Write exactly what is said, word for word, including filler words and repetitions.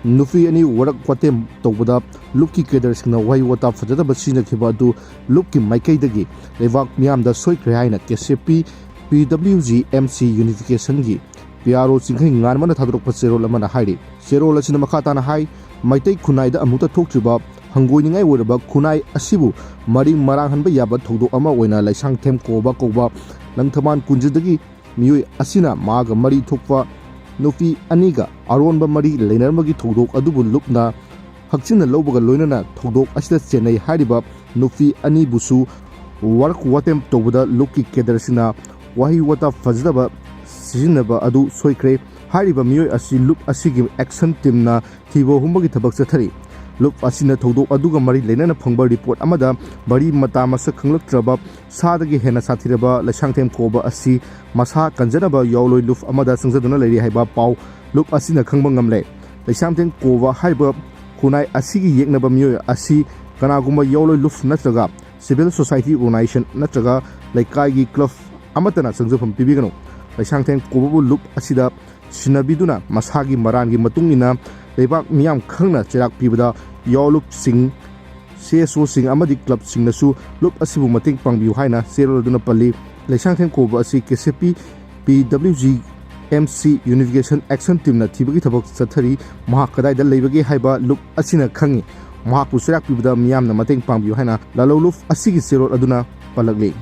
ꯅꯨꯄꯤ ꯑꯅꯤ ꯋꯥꯔꯛ ꯋꯥꯇꯦꯝ ꯇꯧꯕꯗ ꯂꯨꯞꯀꯤ ꯀꯦꯗꯔꯁꯤꯡꯅ ꯋꯥꯍꯩ ꯋꯥꯇꯥ ꯐꯖꯗꯕ ꯁꯤꯖꯤꯟꯅꯈꯤꯕ ꯑꯗꯨ ꯂꯨꯞꯀꯤ ꯃꯥꯏꯀꯩꯗꯒꯤ ꯂꯩꯕꯥꯛ ꯃꯤꯌꯥꯝꯗ ꯁꯣꯏꯈ꯭ꯔꯦ ꯍꯥꯏꯅ ꯀꯦ C P P W G M ꯁꯤ ꯌꯨꯅꯤꯐꯤꯀꯦꯁꯟꯒꯤ ꯄꯤ ꯑꯥꯔ ꯑꯣ ꯆꯤꯡꯈꯩ ꯉꯥꯟꯕꯅ ꯊꯥꯗꯣꯔꯛꯄ ꯆꯦꯔꯣꯜ ꯑꯃꯅ ꯍꯥꯏꯔꯤ꯫ ꯆꯦꯔꯣꯜ ꯑꯁꯤꯅ ꯃꯈꯥ ꯇꯥꯅ ꯍꯥꯏ, ꯃꯩꯇꯩ ꯈꯨꯟꯅꯥꯏꯗ ꯑꯃꯨꯛꯇ ꯊꯣꯛꯇ꯭ꯔꯤꯕ ꯍꯪꯒꯣꯏꯅꯤꯡꯉꯥꯏ ꯑꯣꯏꯔꯕ ꯈꯨꯟꯅꯥꯏ ꯑꯁꯤꯕꯨ ꯃꯔꯤ ꯃꯔꯥꯡꯍꯟꯕ ꯌꯥꯕ ꯊꯧꯗꯣꯛ ꯑꯃ ꯑꯣꯏꯅ ꯂꯩꯁꯥꯡꯊꯦꯝ ꯀꯣꯕ ꯀꯧꯕ ꯂꯪꯊꯕꯥꯜ ꯀꯨꯟꯖꯗꯒꯤ ꯃꯤꯑꯣꯏ ꯑꯁꯤꯅ ꯃꯍꯥꯛꯀ ꯃꯔꯤ ꯊꯣꯛꯄ ꯅꯨꯄꯤ ꯑꯅꯤꯒ ꯑꯔꯣꯟꯕ ꯃꯔꯤ ꯂꯩꯅꯔꯝꯕꯒꯤ ꯊꯧꯗꯣꯛ ꯑꯗꯨꯕꯨ ꯂꯨꯞꯅ ꯍꯛꯆꯤꯟꯅ ꯂꯧꯕꯒ ꯂꯣꯏꯅꯅ ꯊꯧꯗꯣꯛ ꯑꯁꯤꯗ ꯆꯦꯟꯅꯩ ꯍꯥꯏꯔꯤꯕ ꯅꯨꯄꯤ ꯑꯅꯤꯕꯨꯁꯨ ꯋꯥꯔꯛ ꯋꯥꯇꯦꯝ ꯇꯧꯕꯗ ꯂꯨꯞꯀꯤ ꯀꯦꯗꯔꯁꯤꯡꯅ ꯋꯥꯍꯩ ꯋꯥꯇꯥ ꯐꯖꯗꯕ ꯁꯤꯖꯤꯟꯅꯕ ꯑꯗꯨ ꯁꯣꯏꯈ꯭ꯔꯦ꯫ ꯍꯥꯏꯔꯤꯕ ꯃꯤꯑꯣꯏ ꯑꯁꯤ ꯂꯨꯞ ꯑꯁꯤꯒꯤ ꯑꯦꯛꯁꯟ ꯇꯤꯝꯅ ꯊꯤꯕ ꯍꯨꯝꯕꯒꯤ ꯊꯕꯛ ꯆꯠꯊꯔꯤ꯫ ꯂꯨꯞ ꯑꯁꯤꯅ ꯊꯧꯗꯣꯛ ꯑꯗꯨꯒ ꯃꯔꯤ ꯂꯩꯅꯅ ꯐꯪꯕ ꯔꯤꯄꯣꯔꯠ ꯑꯃꯗ ꯃꯔꯤ ꯃꯇꯥ ꯃꯁꯛ ꯈꯪꯂꯛꯇ꯭ꯔꯕ ꯁꯥꯗꯒꯤ ꯍꯦꯟꯅ ꯁꯥꯊꯤꯔꯕ ꯂꯩꯁꯥꯡꯊꯦꯝ ꯀꯣꯕ ꯑꯁꯤ ꯃꯁꯥ ꯀꯟꯖꯅꯕ ꯌꯥꯑꯣꯂꯣꯏ ꯂꯨꯞ ꯑꯃꯗ ꯆꯪꯖꯗꯨꯅ ꯂꯩꯔꯤ ꯍꯥꯏꯕ ꯄꯥꯎ ꯂꯨꯞ ꯑꯁꯤꯅ ꯈꯪꯕ ꯉꯝꯂꯦ꯫ ꯂꯩꯁꯥꯡꯊꯦꯝ ꯀꯣꯕ ꯍꯥꯏꯔꯤꯕ ꯈꯨꯟꯅꯥꯏ ꯑꯁꯤꯒꯤ ꯌꯦꯛꯅꯕ ꯃꯤꯑꯣꯏ ꯑꯁꯤ ꯀꯅꯥꯒꯨꯝꯕ ꯌꯥꯑꯣꯂꯣꯏ ꯂꯨꯞ ꯅꯠꯇ꯭ꯔꯒ ꯁꯤꯚꯤꯜ ꯁꯣꯁꯥꯏꯇꯤ ꯑꯣꯔꯒꯅꯥꯏꯖꯦꯁꯟ ꯅꯠꯇ꯭ꯔꯒ ꯂꯩꯀꯥꯏꯒꯤ ꯀ꯭ꯂꯕ ꯑꯃꯠꯇꯅ ꯆꯪꯖꯐꯝ ꯄꯤꯕꯤꯒꯅꯨ꯫ ꯂꯩꯁꯥꯡꯊꯦꯝ ꯀꯣꯕꯕꯨ ꯂꯨꯞ ꯑꯁꯤꯗ ꯁꯤꯟꯅꯕꯤꯗꯨꯅ ꯃꯁꯥꯒꯤ ꯃꯔꯥꯟꯒꯤ ꯃꯇꯨꯡ ꯏꯟꯅ ꯂꯩꯕꯥꯛ ꯃꯤꯌꯥꯝ ꯈꯪꯅ ꯆꯩꯔꯥꯛ ꯄꯤꯕꯗ ꯌꯥꯑꯣꯂꯨꯞꯁꯤꯡ, ꯁꯤ ꯑꯦꯁ ꯑꯣꯁꯤꯡ ꯑꯃꯗꯤ ꯀ꯭ꯂꯕꯁꯤꯡꯅꯁꯨ ꯂꯨꯞ ꯑꯁꯤꯕꯨ ꯃꯇꯦꯡ ꯄꯥꯡꯕꯤꯌꯨ ꯍꯥꯏꯅ ꯆꯦꯔꯣꯜ ꯑꯗꯨꯅ ꯄꯜꯂꯤ꯫ ꯂꯩꯁꯥꯡꯊꯦꯝ ꯀꯣꯕ ꯑꯁꯤ K C P P W G M C unification action ꯇꯤꯝꯅ ꯊꯤꯕꯒꯤ ꯊꯕꯛ ꯆꯠꯊꯔꯤ꯫ ꯃꯍꯥꯛ ꯀꯗꯥꯏꯗ ꯂꯩꯕꯒꯦ ꯍꯥꯏꯕ ꯂꯨꯞ ꯑꯁꯤꯅ ꯈꯪꯏ꯫ ꯃꯍꯥꯛꯄꯨ ꯆꯩꯔꯥꯛ ꯄꯤꯕꯗ ꯃꯤꯌꯥꯝꯅ ꯃꯇꯦꯡ ꯄꯥꯡꯕꯤꯌꯨ ꯍꯥꯏꯅ ꯂꯥꯂꯧ ꯂꯨꯞ ꯑꯁꯤꯒꯤ ꯆꯦꯔꯣꯜ ꯑꯗꯨꯅ ꯄꯜꯂꯛꯂꯤ꯫